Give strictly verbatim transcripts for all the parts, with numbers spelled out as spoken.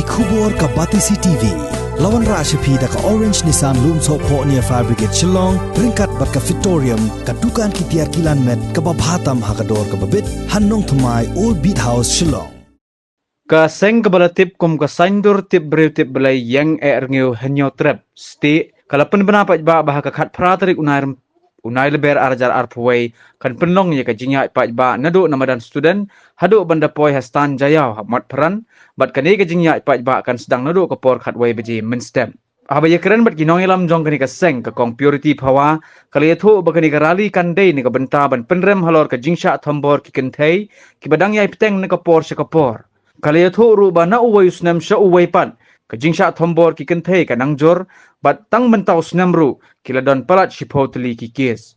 Khubor ka Batesi T V. La wanrah sha phi da ka Orange Nissan Lumsohphoh near Fire Brigade Shillong, ryngkat bad ka Fitorium, ka dukan ki tiar kilan met kaba bha tam ha ka dor kaba bit, ha Nongthymmai, Old Beat House, Shillong. Ka seng kaba la tip kum ka Saindur Tip Briew Tip Blei Ïeng Ehrngiew Hynñiewtrep Stieh, ka la pynbna paidbah ba ha ka khatphra tarik u Nai-, u Nailber ar hajar arphew wei kan pynlong ïa ka jingïaid paidbah naduh na madan student haduh ban da poi ha stand Jaïaw ha Motphran, bad kane ka jingïaid paidbah kan sdang naduh ka por khatwei baje mynstep. Haba ïakren bad ki nongïalam jong kane ka seng, ka Kong Purity Phawa, ka la ïathuh ba kane ka rally kan dei na ka bynta ban pynrem halor ka jingshah thombor ki kynthei kiba dang ïai bteng na ka por sha ka por. Ka la ïathuh ruh ba na uwei u snem sha uwei pat, ka jingshah thombor ki kynthei ka nang jur, bad tang mynta u snem ruh ki la don palat shiphew tylli ki kes.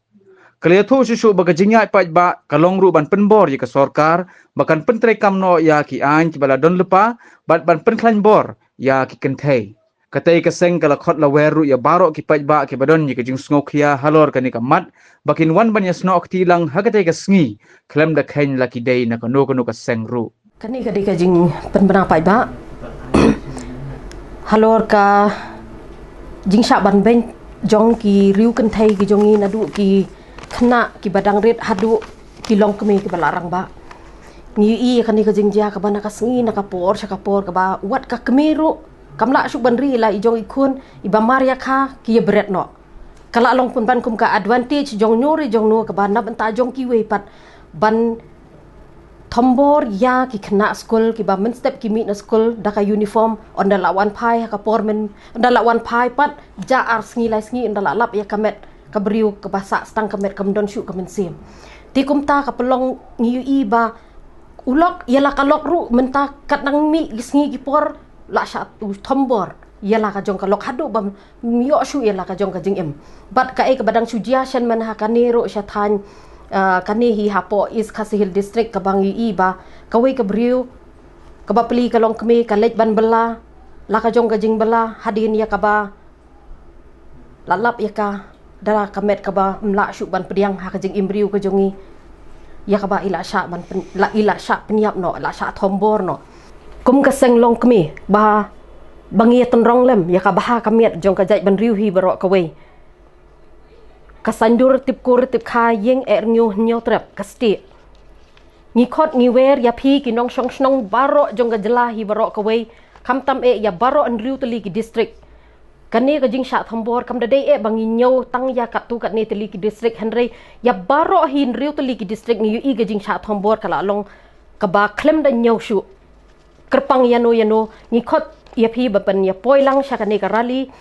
Ka la ïathuh shuh shuh ba ka jingïaid paidbah ka long ruh ban pynbor ïa ka sorkar ba kan pyntreikam noh ïa ki aiñ kiba la don lypa, bad ban pynkhlaiñ bor ïa ki kynthei. Katei ka seng ka la khot lawer ruh ïa baroh ki paidbah kiba don ïa ka jingsngewkhia halor kane ka mat, ba kin wan ban ïasnoh kti lang ha katei ka sngi khlem da kheiñ la ki dei na kano kano ka seng ruh. Kane ka dei ka jingpynbna paidbah halor ka jingshah banbeiñ jong ki riew kynthei ki jong ngi, naduh ki khynnah kiba dang rit haduh ki longkmie kiba la rangbah. Ngi ïohi ïa kane ka jingjia kaba na ka sngi na ka por sha ka por, kaba wat ka kmie ruh kam lah shuh ban ri la i jong i khun, iba mar ïa ka ki ïa bret noh. Ka la long pynban kum ka advantage jong no re jong no, kaba na bynta jong kiwei pat ban thombor ïa ki khynnah skul kiba mynstep ki mih na skul da ka uniform, ynda la wan phai ha ka por myn, ynda la wan phai pat ja ar sngi lai sngi, ynda la lap ïa ka met ka briew kaba sah stang ka met kam don shuh ka mynsiem. Te kumta ka pynlong ngi ïohi ba u lok ïa la ka lok ruh mynta kat nang mih ki sngi ki por la shah u thombor ïa la ka jong ka lok haduh bam ïoh shuh ïa la ka jong ka jingim. Bad kaei kaba dang shu jia shen man ha kane ruh sha thaiñ, ah, kane hi hapoh East Khasi Hills District, kaba ngi ïohi ba kawei ka briew kaba plie ka longkmie ka leit ban bylla, la ka jong ka jingbylla hadien ïa kaba la lap ïa ka da ka met kaba ym lah shuh ban pdiang ha ka jingim briew ka jong ngi, ïa kaba i la shah ban pyn-, la i la shah pynïap noh, la shah thombor noh. Kum ka seng longkmie ba, ba ngi ïa tynrong lem ïa ka bha ka miat jong ka jaitbynriew hi baroh kawei, ka Saindur Tipkur Tipkha Ïeng Ehrngiew Hynñiewtrep ka Stieh, ngi khot ngi wer ïa phi ki nongshong shnong baroh jong ka jylla hi baroh kawei, khamtam eh ïa baroh hynriew tylli ki district. Kane ka jingshah thombor kam da dei eh ba ngi ñiew tang ïa katto katne tylli ki district, hynrei ïa baroh hi hynriew tylli ki district ngi ïohi ka jingshah thombor ka la long kaba khlem da ñiew shuh. Kyrpang ïano ïano ngi khot ïa phi ba pyn ïa poi lang sha kane ka rally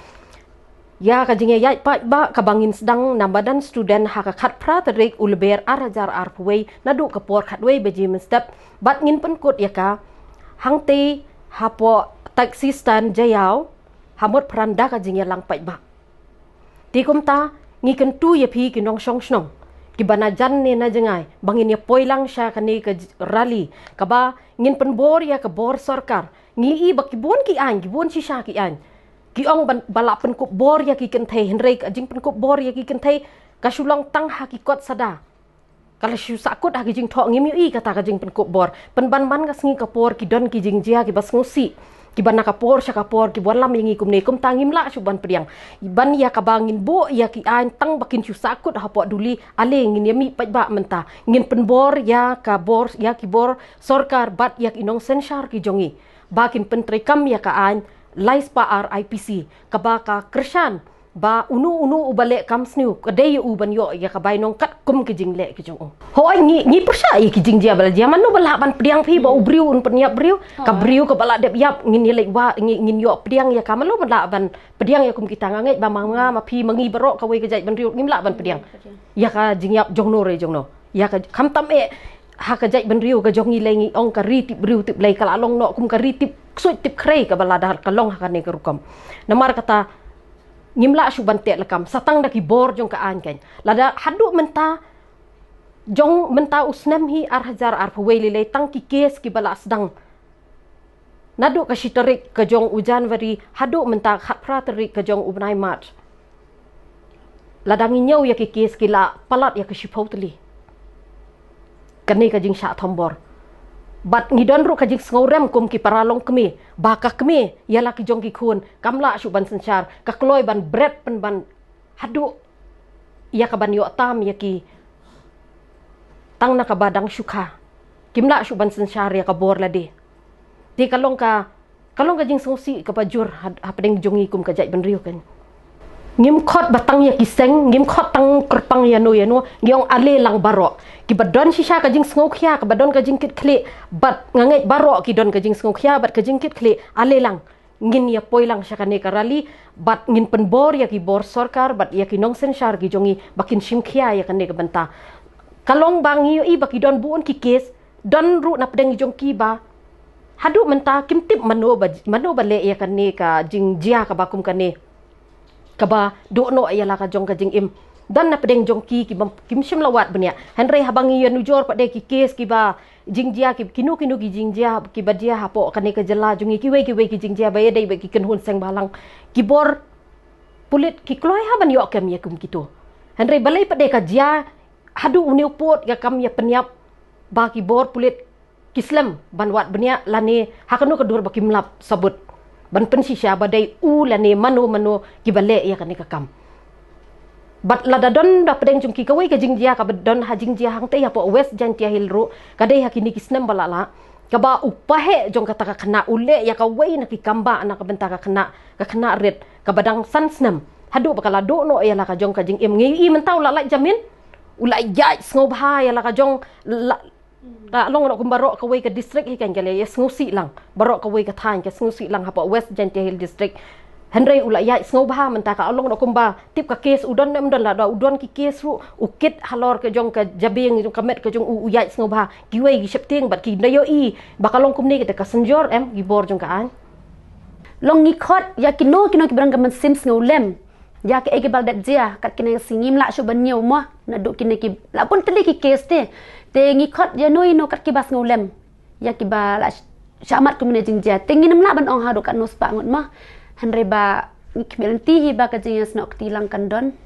ïa ka jingïaid paidbah kaba ngin sdang na madan student ha ka khatphra tarik u Lber ar hajar arphew wei naduh ka por khatwei baje mynstep, bad ngin pynkut ïa ka hangtei hapoh taxi stand Jaïaw ha Motphran da ka jingïalang paidbah. Te kumta ngi kyntu ïa phi ki nongshong shnong kiba na jan ne na jngai ba ngin ïa poi lang sha kane ka j-, rally kaba ngin pynbor ïa ka bor sorkar. Ngi i ba ki bun ki aiñ, ki bun shisha ki aiñ ki ong ban ba la pynkup bor ïa ki kynthei, hynrei ka jingpynkup bor ïa ki kynthei ka shu long tang ha ki kot sada. Ka la shu sahkut ha ki jingthoh, ngim ïohi kata ka jingpynkup bor. Pynban man ka sngi ka por ki don ki jingjia kiba sngewsih, kiba na ka por sha ka por ki wallam ïa ngi kumne, kumta ngim lah shuh ban pdiang. Ban ïa kaba ngin buh ïa ki aiñ tang ba kin shu sahkut hapoh duli, ale ngin ïa mih paidbah mynta. Ngin pynbor ïa ka bor, ïa ki bor sorkar bad ïa ki nongsynshar ki jong ngi ba kin pyntreikam ïa ka aiñ lai spah ar I P C, kaba ka kyrshan ba uno uno uba leh kam sniew ka dei ïa u ban ïoh ïa ka bainong katkum ki jingleh ki jong u. Hooid, ngi, ngi pyrshah ïa ki jingjia ba la jia, mano ba lah ban pdiang phi ba u briew un pynïap briew, ka briew kaba la dep ïap ngin ïa leit wad, ngi, ngin ïoh pdiang ïa ka, mano ba lah ban pdiang ïa kum kita. Nga ngeit ba ma nga ma phi ma ngi baroh kawei ka jaitbynriew ngim lah ban pdiang ïa ka jingïap jong no re jong no. Ïa ka khamtam eh ha ka jaitbynriew ka jong ngi lei, ngi ong ka ri tip briew tip Blei, ka la long noh kum ka ri tip ksuid tip khrei kaba lada ka long ha kane ka rukom. Namar kata ngim lah shuh ban teh lakam, sa tang da ki bor jong ka aiñ kein. Lada haduh mynta, jong mynta u snem hi ar hajar arphew wei lei lei tang ki kes kiba la sdang naduh ka shi tarik ka jong u January haduh mynta khatphra tarik ka jong u bnai March. Lada ngi ñiew ïa ki kes ki la palat ïa ka shiphew tylli. Kane ka jingshah thombor. Bad ngi don ruh ka jingsngewrem kum ki para longkmie ba ka kmie ïa la ki jong ki khun kam lah shuh ban synshar, ka kloi ban bret pynban haduh ïa ka ban ïoh tam ïa ki tang na kaba dang shu kha. Kim lah shuh ban synshar ïa ka bor lade. Te ka long ka, ka long ka jingsngewsih kaba jur ha, hapdeng jong ngi kum ka jaitbynriew kan. Ngim khot ba tang ïa ki seng, ngim khot tang kyrpang ïa no ïa no, ngi ong ale lang baroh. Kiba don shisha ka jingsngewkhia, kaba don ka jingkitkhlieh, bad nga ngeit baroh ki don ka jingsngewkhia bad ka jingkitkhlieh, ale lang. Ngin ïa poi lang sha kane ka rally bad ngin pynbor ïa ki bor sorkar bad ïa ki nongsynshar ki jong ngi ba kin shim khia ïa kane ka bynta. Ka long ba ngi ïohi ba ki don bun ki kes, don ruh na pdeng jong ki ba haduh mynta kim tip mano ba, mano ba leh ïa kane ka jingjia kaba kum kane, kaba duh noh ïa la ka jong ka jingim. Don na pdeng jong ki, ki bym, kim shym la wad bniah. Hynrei haba ngi ïa nujor pat de ki kes kiba jingjia, ki, kino kino ki jingjia kiba jia hapoh kane ka jylla jong ngi, kiwei kiwei ki jingjia ba ïadei bad ki kynhun seng bhalang, ki bor pulit ki kloi ha ban ïoh kem ïa kum kito. Hynrei balei pat de ka jia haduh une u pud ka kam ïa pynïap ba ki bor pulit ki slem ban wad bniah lane ha kano ka dur ba kim lap sabut ban pynshisha ba dei u lane mano mano kiba leh ïa kane ka kam. Bad lada don da pdeng jong ki kawei ka jingjia kaba don ha jingjia hangtei hapoh West Jaintia Hills ruh, ka dei ha kine ki snem ba la lah, kaba u paheh jong kata ka khynnah u leh ïa kawei na ki kam ba na ka bynta ka khynnah, ka khynnah rit kaba dang san snem, haduh ba ka la duh noh ïa la ka jong ka jingim. Ngi ïohi mynta u la lait jamin, u la ïaid sngewbha ïa la ka jong, la, la long noh kum baroh kawei ka district hi kan, ka leh ïa sngewsih lang. Baroh kawei ka thaiñ ka sngewsih lang hapoh West Jaintia Hills District. Hynrei u la ïaid sngewbha mynta, ka long noh kumba tip ka kes u don ne em don, lada u don ki kes ruh u kit halor ka jong ka jabieng jong ka met ka jong u, u ïaid sngewbha. Kiwei ki sheptieng bad ki da ïohi ba ka long kumne, kita ka synjor em ki bor jong ka aiñ. Long ngi khot ïa kino kino kiba don ka mynsiem sngewlem ïa kaei kaba la dep jia, kat kine ki sngi ngim lah shuh ban ñiew mo, naduh kine ki la bun tylli ki kes te. Te ngi khot ïa no ïa no kat kiba sngewlem ïa kiba la sh-, shah mad kumne jingjia. Te ngin ym lah ban ong haduh katno spah ngut mo. Hynrei ba ngi khmih lynti hi ba ka jingïasnoh kti lang kan don.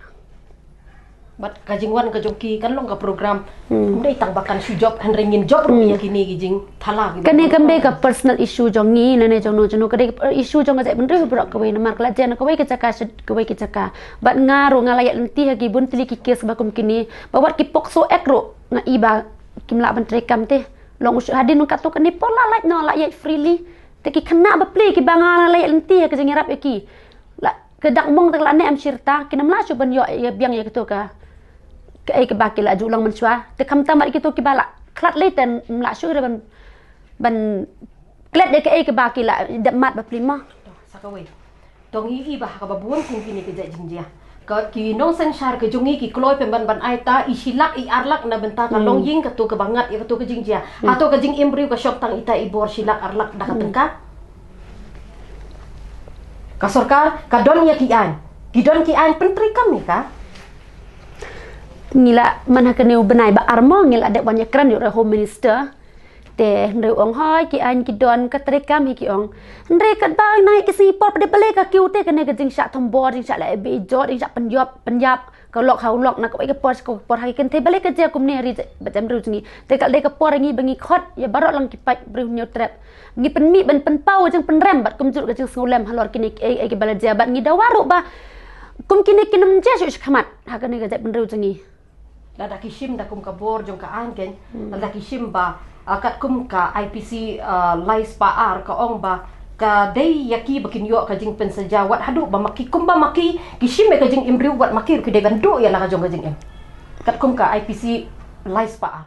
Bad ka jingwan ka jong ki kan long ka program. Hmm. Ym dei tang ba kan shu jop, hynrei ngin jop ruh, hmm, ïa kine ki jingthala ki. Kane kam dei ka personal issue jong ngi ne ne jong no jong no, ka dei ka issue jong ka jaitbynriew baroh kawei, namar ka la jia na kawei ka jaka sha kawei ka jaka. Bad nga ruh nga la ïaid lynti ha ki bun tylli ki kes ba kum kine, ba wat ki POCSO Act ruh nga i ba kim lah ban treikam te. Long u shu hadien katto katne por la lait noh, la ïaid freely. Te ki khynnah bapli kiba nga la ïaid lynti ha ka jingïarap ïa ki, la ka dak mong te la ne em shirta, kin ym lah shuh ban ïoh ïa biang ïa kito ka, kaei kaba ki la ju long mynshuwa. Te khamtam bad kito kiba la khlad lei te ym lah shuh re ban, ban klet ïa kaei kaba ki la dep mad bapli mo. To, sa kawei. To ngi i ba ha kaba bun kum kine ki jait jingjia, ka ki nongsynshar ka jong ngi ki kloi pynban ban ai ta i shilak i arlak na bynta ka, hmm, longïing kato kaba ngat ïa kato ka jingjia. Hmm. Hato ka jingim briew ka shong tang ita i bor shilak arlak da ka, hmm, tyngka? Ka sorkar ka don ïa ki aiñ, ki don ki aiñ pyntreikam ïa ka. Ngi la man ha kane u bnai ba ar mo ngi la dep wan ïakren ïa u Home Minister. Te hynrei u ong hoi ki aiñ ki don, ka treikam hi ki ong. Hynrei katba nang ïa ki sngi por pat de balei ka kiew te, kane ka jingshah thombor, jingshah leh bejot, jingshah pynïap, pynïap, ka lok ha u lok, na kawei ka por sha kawei ka por ha ki kynthei, balei ka jia kumne ha ri ba jaitbynriew jong ngi. Te ka dei ka por ngi ba ngi khot ïa baroh lang ki paid briew Hynñiewtrep, ngi pynmih ban pynpaw ka jingpynrem bad kumjuh ka jingsngewlem halor kine kiei kiei kiba la jia, bad ngi dawa ruh ba kum kine kin ym jia shuh shakhmat ha kane ka jaitbynriew jong ngi. Lada ki shim da kum ka bor jong ka aiñ kein, hmm, lada ki shim ba, ah, katkum ka I P C, ah, lai spah ar ka ong ba ka dei ïa ki ba kin ïoh ka jingpynsaja wat haduh ba ma ki, kumba ma ki ki shim ïa ka jingim briew, wat ma ki ruh ki dei ban duh ïa la ka jong ka jingim. Katkum ka I P C lai spah ar.